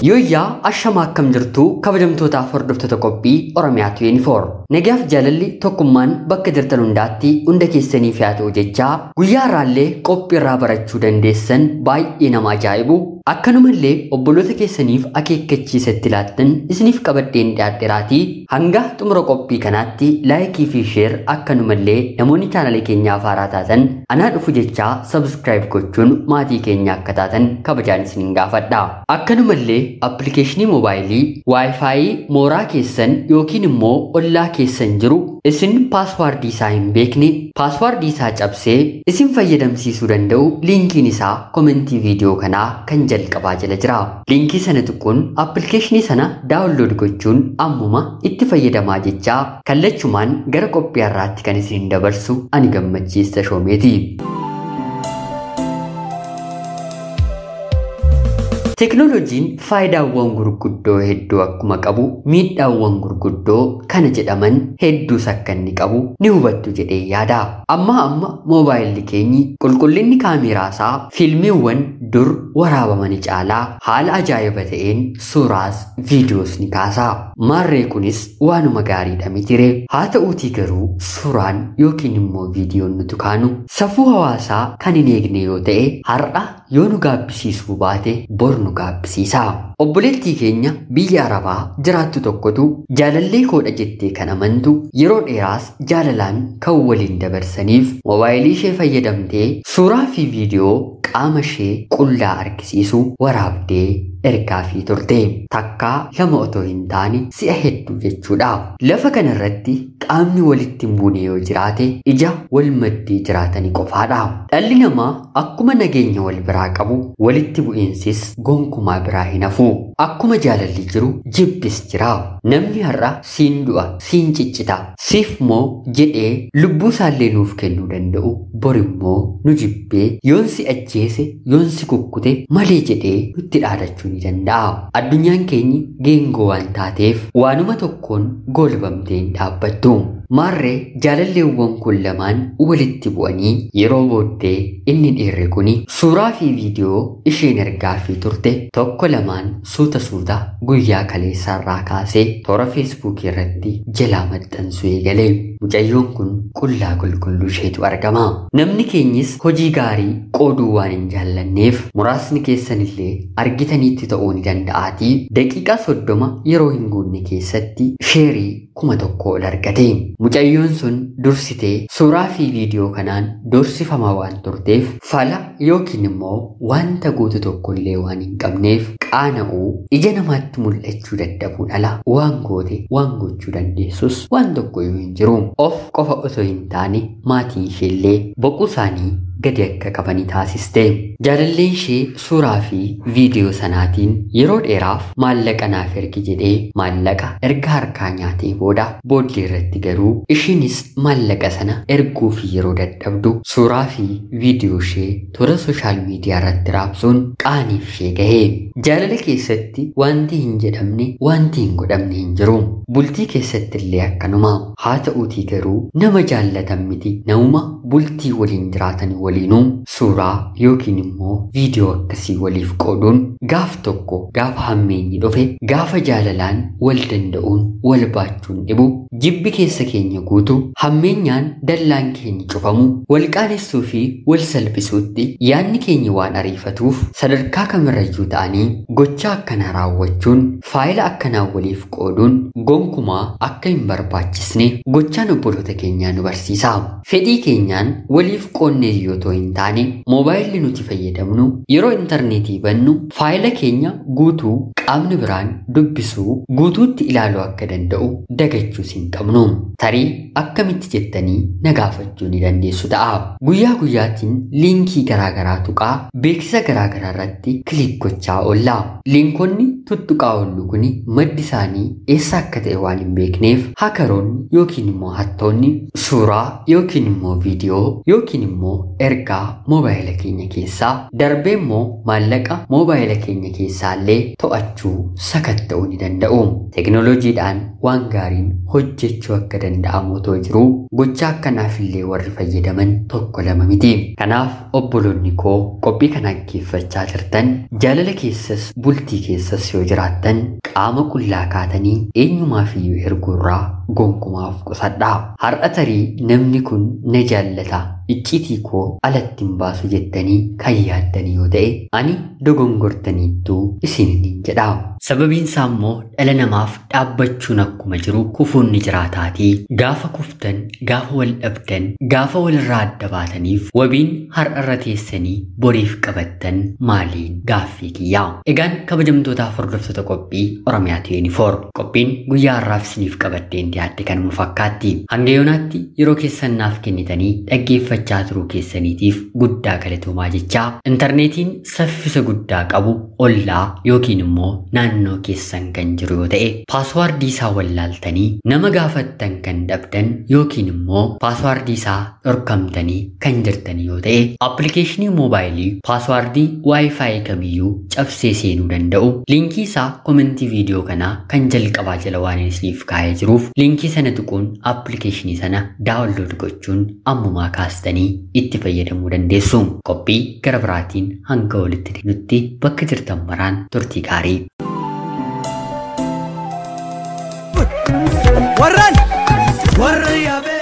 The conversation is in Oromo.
Yooyyaa ashamaa akkam jirtu kabajamtootaaf hordoftoota qophii Oromiyaa 24. Nagaaf jaalalli tokkummaan bakka jirtan hundaatti hunda keessaniif haa ta'u jechaa guyyaa har'aallee qophii irraa barachuu dandeessan baay'ee nama ajaa'ibu akkanumallee obboloota keessaniif akeekkachiisa itti laattan isiniif qabadheen dhiyaadheeraatii hanga xumura qophii kanaatti laayikii fi sheer akkanumallee namoonni chaanalee keenyaaf haaraa taatan anaa dhufu jechaa sabskiraayib gochuun maatii keenya akka taatan kabajaan isinin gaafadha. Akkanumallee appilikeeshinii moobaayilii waayifaayi mooraa keessan yookiin immoo ollaa keessan jiru isin paaswaardii isaa hin beekne paaswaardii isaa cabsee isin fayyadamsiisuu danda'u liinkiin isaa komentii viidiyoo kanaa kan jalqabaa jala jira. Liinkii sana tuquun appilikeeshinii sana daawunlood gochuun ammuma itti fayyadamaa jechaa kallachumaan gara qophii har'aatti kan isin dabarsu ani Gammachiis Tashoomeeti. Teekinooloojiin faayidaawwan gurguddoo hedduu akkuma qabu miidhaawwan gurguddoo kana jedhaman hedduus akka inni qabu ni hubattu jedhee yaada. Amma amma moobaayilli keenyi qulqullinni kaameeraa isaa fiilmiiwwan dur waraabamanii caalaa haala ajaa'iba ta'een suuraas viidiyoos ni kaasa. Maarree kunis waanuma gaariidha mitiree. Haa ta'uutii garuu suuraan yookiin immoo viidiyoon nuti kaanu safuu hawaasaa kan hin eegne yoo ta'e har'a yoo nu gaabbisiisuu baate bor nu gaabbisiisa. Obboleettii keenya biyya Arabaa jiraattu tokkotu jaalallee koodha jettee kan amantu yeroo dheeraas jaalalaan kan waliin dabarsaniif moobaayilii ishee fayyadamtee suuraa fi viidiyoo qaama ishee qullaa argisiisu waraabdee ergaafii turte. Takkaa lama otoo hin taane si'a hedduu jechuudha. Lafa kanarratti qaamni walitti hin buune yoo jiraate ija wal maddii jiraatanii qofaadha. Dhalli namaa akkuma nageenya wal biraa qabu walitti bu'iinsis gonkumaa biraa hin hafu. Akkuma jaalalli jiru jibbis jira. Namni har'a siin du'a, siin ciccita, siif moo jedhee lubbuu isaallee nuuf kennuu danda'u borimmoo nu jibbee yoon si ajjeese yoon si kukkute malee jedhee nutti dhaadachuu ni danda'a. Addunyaan keenyi geengoo waan taateef waanuma tokkoon golbamtee hin dhaabbattu. Maarree jaalalleewwan kun lamaan walitti bu'anii yeroo booddee inni dhiirri kuni suuraa fi viidiyoo isheen ergaafii turte tokko lamaan suuta suuta guyyaa kaleessaarraa kaasee toora feesbuukii irratti jalaa maxxansuu eegale. Mucayyoon kun qullaa qulqulluu isheetu argama. Namni keenyis hojii gaarii qooduu waan hin jaallanneef muraasni keessanillee argitaniitti ta'uu ni danda'aatii daqiiqaa 30 yeroo hin guunne keessatti sheerii 1000 ol argate. Mucayyoon sun dursitee suuraa fi viidiyoo kanaan dursifamaa waan turteef fala yookiin immoo wanta guutu tokkollee waan hin qabneef qaana'uu ija namaatti mul'achuu dadhabuun ala waan goote waan gochuu dandeessus waan tokkoyyuu hin jiru. Of qofa osoo hin taane maatiin isheellee boquu isaanii gadi akka qabanii taasiste. Jaalalleen ishee suuraa fi viidiyoo sanaatiin yeroo dheeraaf maallaqa naaf ergi jedhee maallaqa erga harkaa nyaatee booda booddee irratti garuu ishiinis maallaqa sana erguuf yeroo dadhabdu suuraa fi viidiyoo ishee toora sooshaal miidiyaa irratti raabsuun qaaniif ishee gahe. Jaalala keessatti wanti hin jedhamne wanti hin godhamne hin jiru. Bultii keessatti illee akkanuma. Haa ta'uutii garuu nama jaallatan miti namuma bultii waliin jiraatan waliinuu suuraa yookiin immoo viidiyoo akkasii waliif qooduun gaaf tokko gaafa hammeenyi dhufe gaafa jaalalaan wal danda'uun wal baachuun dhibu jibbi keessa keenya guutu hammeenyaan dallaan keenya cufamu wal qaanessuu fi wal salphisuutti yaadni keenya waan ariifatuuf sadarkaa kamirrayyuu ta'anii gochaa akkanaa raawwachuun faayila akkanaa waliif qooduun gonkumaa akka hin barbaachisne gochaan obboloota keenyaa nu barsiisa. Fedhii keenyaan waliif qoonnee yoo otoo hin taane moobaayilli nuti fayyadamnu yeroo intarneetii bannu faayila keenya guutuu qaamni biraan dubbisuu guutuutti ilaaluu akka danda'u dagachuus hin qabnu. Tarii akkamitti jettanii na gaafachuu ni dandeessu ta'a. Guyyaa guyyaatiin liinkii garaagaraa tuqaa beeksisa garaagaraa irratti kilik gochaa oolla. Liinkonni tuttuqaa oollu kun maddi isaanii eessa akka ta'e waan hin beekneef hakaroonni yookiin immoo hattoonni suuraa yookiin immoo viidiyoo yookiin immoo ergaa moobaayila keenya keessaa darbee immoo maallaqa moobaayila keenya keessaallee to'achuu sakatta'uu ni danda'u. Teknooloojiidhaan waan gaariin hojjechuu akka danda'amu otoo jiruu gocha akkanaafillee warri fayyadaman tokko lama miti. Kanaaf obboloonni koo qophii kana dhaggeeffachaa jirtan jaalala keessas bultii keessas yoo jiraattan qaama qullaa kaatanii eenyumaafiyyuu erguurraa gonkumaaf qusadhaa. Har'a tarii namni kun na jaallata icciitii koo alatti hin baasu jettanii kan yaaddanii yoo ta'e ani dogongortaniittuu isiniin jedha. Sababiin isaa immoo dhala namaaf dhaabbachuun akkuma jiru kufuun ni jiraataatii. Gaafa kuftan, gaafa wal dhabdan, gaafa walirraa adda baataniif wabiin har'arra teessanii boriif qabattan maaliin gaaffii kiyyaa. Egaan kabajamtootaaf hordoftoota qophii Oromiyaa 24 qophiin guyyaa har'aaf isiniif qabadheen dhiyaadhe kanuma fakkaatti. Hanga yoonaatti yeroo keessan naaf kennitanii dhaggeeffachaa turuu keessaniitiif guddaa galatoomaa jechaa intarneetiin saffisa guddaa qabu ollaa yookiin immoo naannoo keessan kan jiru yoo ta'e paaswaardii isaa wallaaltanii nama gaafattan kan dhabdan yookiin immoo paaswaardii isaa dhorkamtanii kan jirtan yoo ta'e appilikeeshinii moobaayilii paaswaardii waayifaayi kamiyyuu cabsee seenuu danda'u liinkii isaa komentii viidiyoo kanaa kan jalqabaa jala waan isiniif kaa'ee jiruuf liinkii sana tuquun appilikeeshinii sana daawunlood gochuun ammumaa kaastanii itti fayyadamuu dandeessu. Qophii gara biraatiin hanga walitti deebinutti bakka jirtan maraan turtii gaarii. Warran warri yaabee.